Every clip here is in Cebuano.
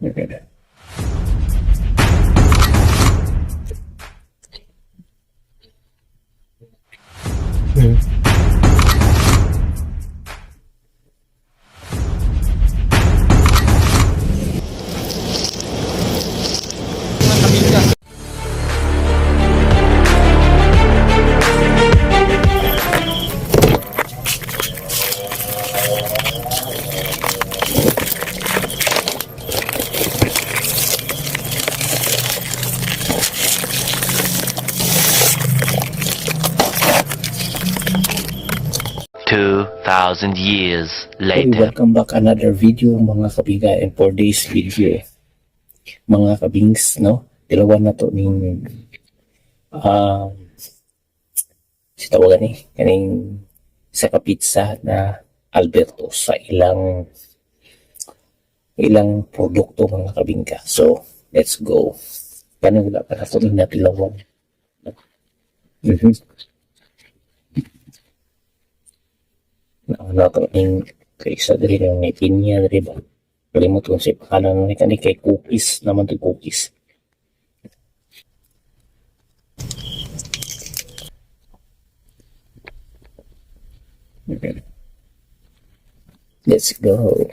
Okay. 2,000 years Hey, later. Welcome back another video, mga kabiga, and for this video, mga kabings, no, dalawa na to ning si tawagan ni kaning sa ka pizza na Alberto sa ilang ilang produkto, mga kabingka. So let's go. Kani wala pa na to ning natilawan. Na to ning kaysa diri ng may pinya diri ba. Kalimot kung sa pangalan ni kani, kay cookies naman to, cookies. Okay. Let's go.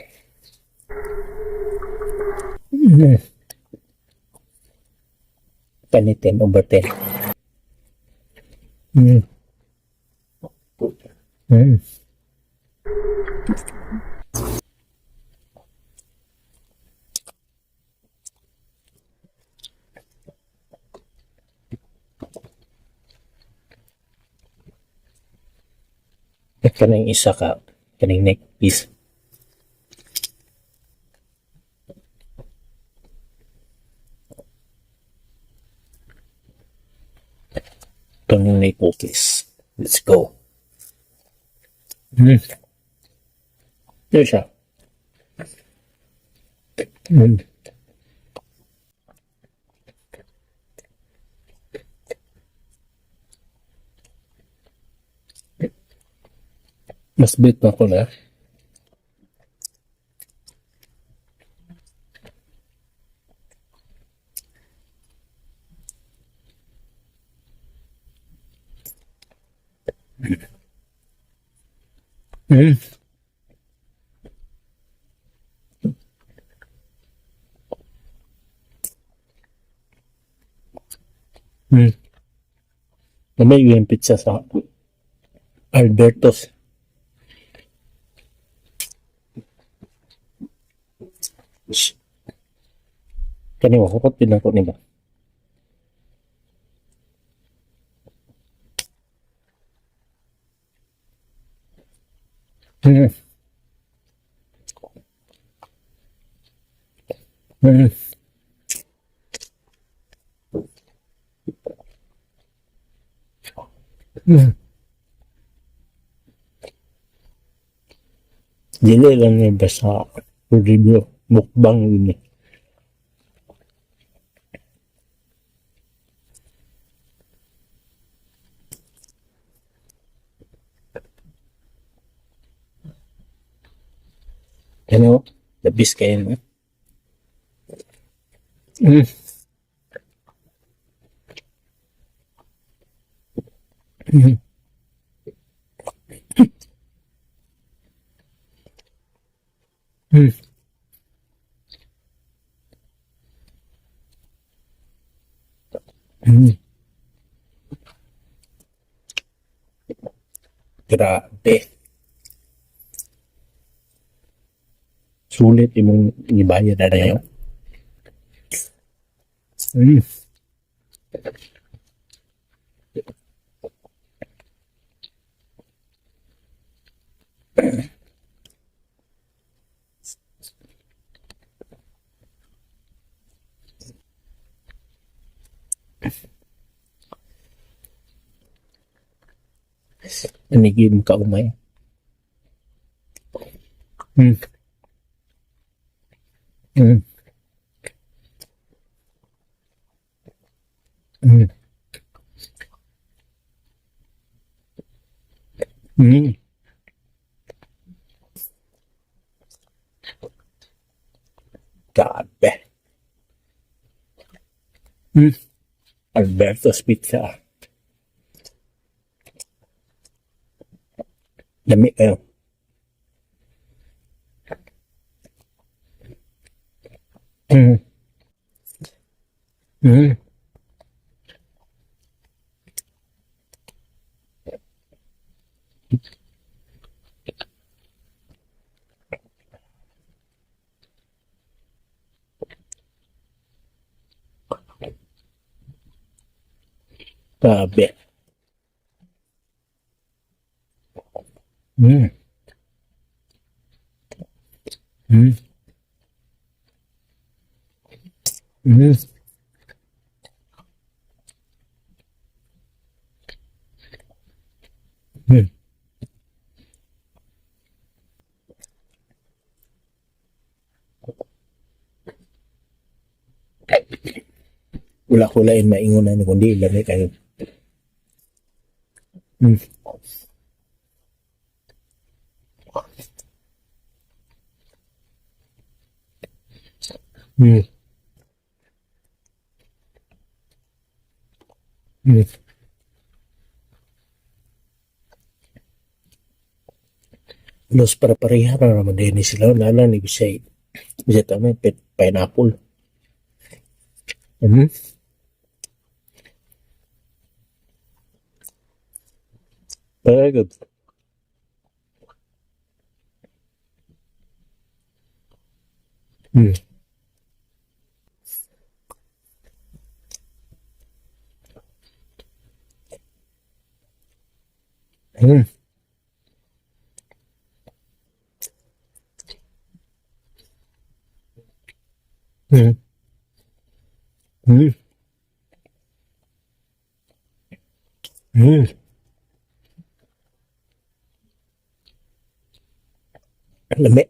Kani 10 over 10. Kaning isa ka kaning neck piece. Kaning may cookies. Let's go. There siya. Mas bet na ko na. May yung pizza sa Alberto's. Shh. Kani mo, hukot din ako ni ba? Dili lang ni basta review, mukbang ini. Ano? The best kayo, no? Grabe. Sulit imong gibayad na yun. Anigim ka umay. Grabe. Grabe. Alberto's Pizza. Lami kaayo. Grabe. Wala ko lain maingon na kundi lami kaayo. Los para pareha ra naman din ni sila. Wala lang ni Bisay. Bisay tama, pineapple. Very good. Lami.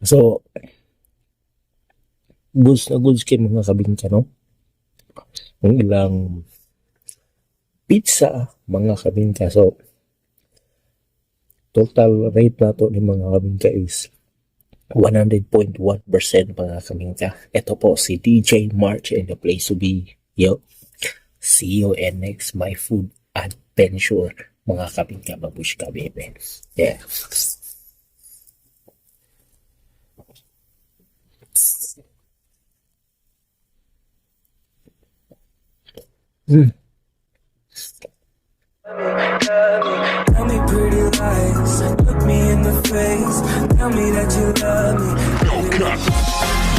So, goods na goods kay mga kabingka, no? Ang ilang pizza, mga kabingka. So, total rate nato ni mga kabingka is 100.1%, mga kabingka. Ito po si DJ March in the place to be. Yo. See you in next my food adventure, mga kabingka, babushka, baby. Yeah. Tell me pretty lies, look me in the face. Tell me that you love me.